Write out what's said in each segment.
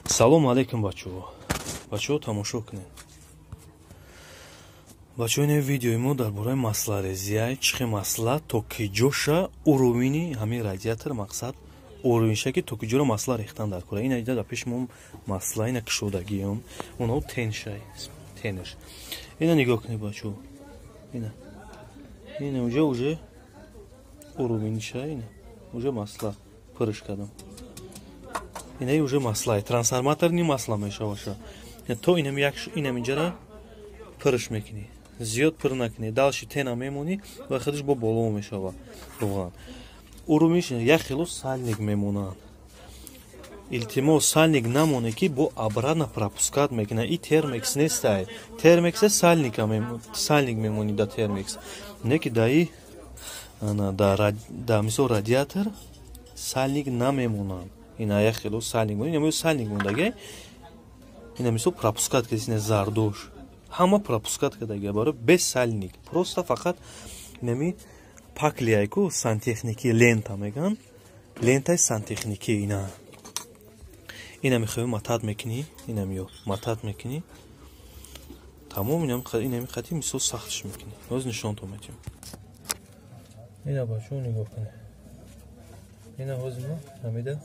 Салом алейкум, бачаҳо. Бачаҳо, тамошо кунед. Бачаҳо, ин видеои мо дар бораи масларезия, чӣ хел масла то ки ҷоша уровени ҳамин радиатор, мақсад уровенша ки то ки ҷоро масла рехтан дар кора. Ина дида, дар пеши мо масла, ина кушодагиам, оно теншай, тенш. Ина нигоҳ кунед, бачаҳо. Ина. Ина уже уровенша, ина. Уже масла пурш кардам. Инаи уже маслай трансформаторни масла мешаваша. То инам як инам инҷара пурш мекунӣ, зиёд пур накунӣ, дальше тена мемонӣ ва худаш бо боло мешава равған. Урумиш як хело сальник мемонанд. Илтимос, сальник намоне, ки бо обратно пропускать мекунад. И термекс нестай. Термексе сальника сальник мемонӣ да термекс, не ки даи да мисол радиатор сальник намемонанд. Ина як хело сальник мон, ина сальник мондаги, ина мисол пропускать кардис, ина зардош ҳама пропускать кардаги барои без сальник, просто фақат инами паклияйку сантехники лента меган, лентаи сантехники. Ина мехоҳӣ матат мекунӣ, инамиё матат мекунӣ, тамом. Инами қати мисол сахтш мекунӣ. Ҳозир нишонтон метиҳам. Ина, бачаҳо, нигоҳ кунед. Ина ҳозир мо ҳамида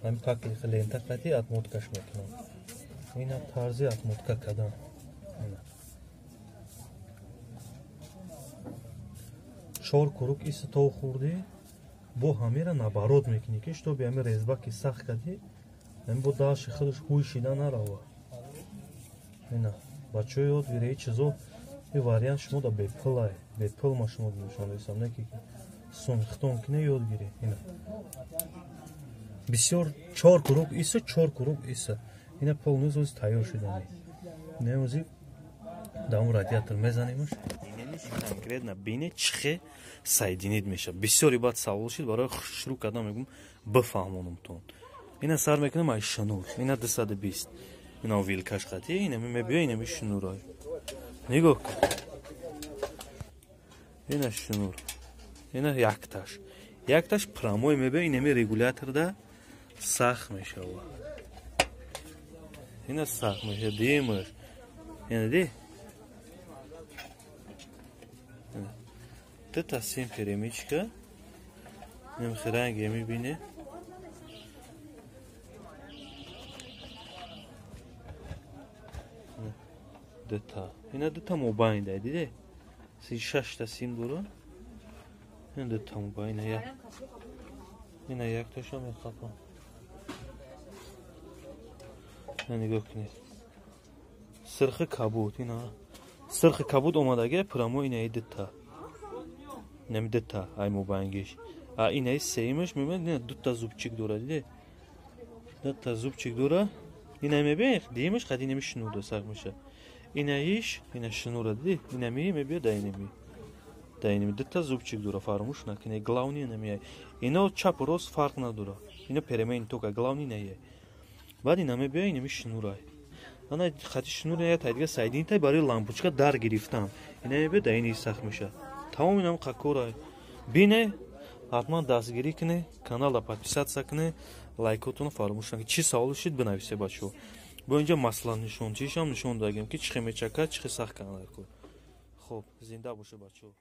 ҳамин пакли лента қати отмоткаш мекунам. Ина тарзи отмотка кардан. Чор круг иси то хурдӣ бо ҳамира наоборот мекунӣ, ки чтобы ҳами резьбаки сахт кардӣ, ҳами бо дальше худаш ҳуй шида нарава. Ина, бачаҳо, ёд гире и чизо. И вариант шумо да бепулай, бепул ма шумо нишон додистам, не ки сумихтон кине, ёд гирӣ. Ина бисёр чор круг иса, чор круг иса. Ина полностью тайёр шудани. Не ози да он радиатор мезанимаш. Конкретно бине, чихе соединить меша. Бисёри баъд савол шид, барои шурӯъ кардам, мегум, бифаҳмонумтон. Ина сар мекунам ай шнур. Ина 220. Ина вилкаш қати, ина мебиё, ина ми шнурай. Нигоҳ кун. Ина шнур. Ина якташ. Якташ прямой мебиё, ина ми регуляторда сахт мешава. Ина сахт меша, димаш. Ина ди? Дута сим перемычка. Инам ранге мебине. Дута. Ина дута мобайн дай, диде? Си шашта сим дора. Ина дута мобайн я. Ина якташа мехапам. Нигоҳ кунед. Сирхи кабуд, ина. Сирхи кабуд омадаги прямо инаи дута. Инами дута ай мобайнгиш. А инаи сеимаш мебинед, ина дута зубчик дора, диде? Дута зубчик дора. Ина мебинед, диимаш қад инами шнур сахт меша. Инаиш, ина шнура, диди? Инами мебиёд да инами. Да инами дута зубчик дора, фаромӯш накунед. Главный инами. Ино чап рост фарқ надора. Ино перемен тока, главный инае. Баъд ина мебиёд инами шнурай. Ана хати шнур я тайдига соединить барои лампочка дар гирифтан. Ина мебиёд да ини сахт меша. Тамом, инам қакорай. Бине, ҳатман дастгирӣ кунед, каналда подписаться кунед, лайкотонро фаромӯш накунед. Чӣ савол шид, бинависед, бачаҳо. Бо инҷа масла нишон, чишам нишон дагем, ки чӣ хел мечакад, чӣ хел сахт канад. Хоб, зинда бошед, бачаҳо.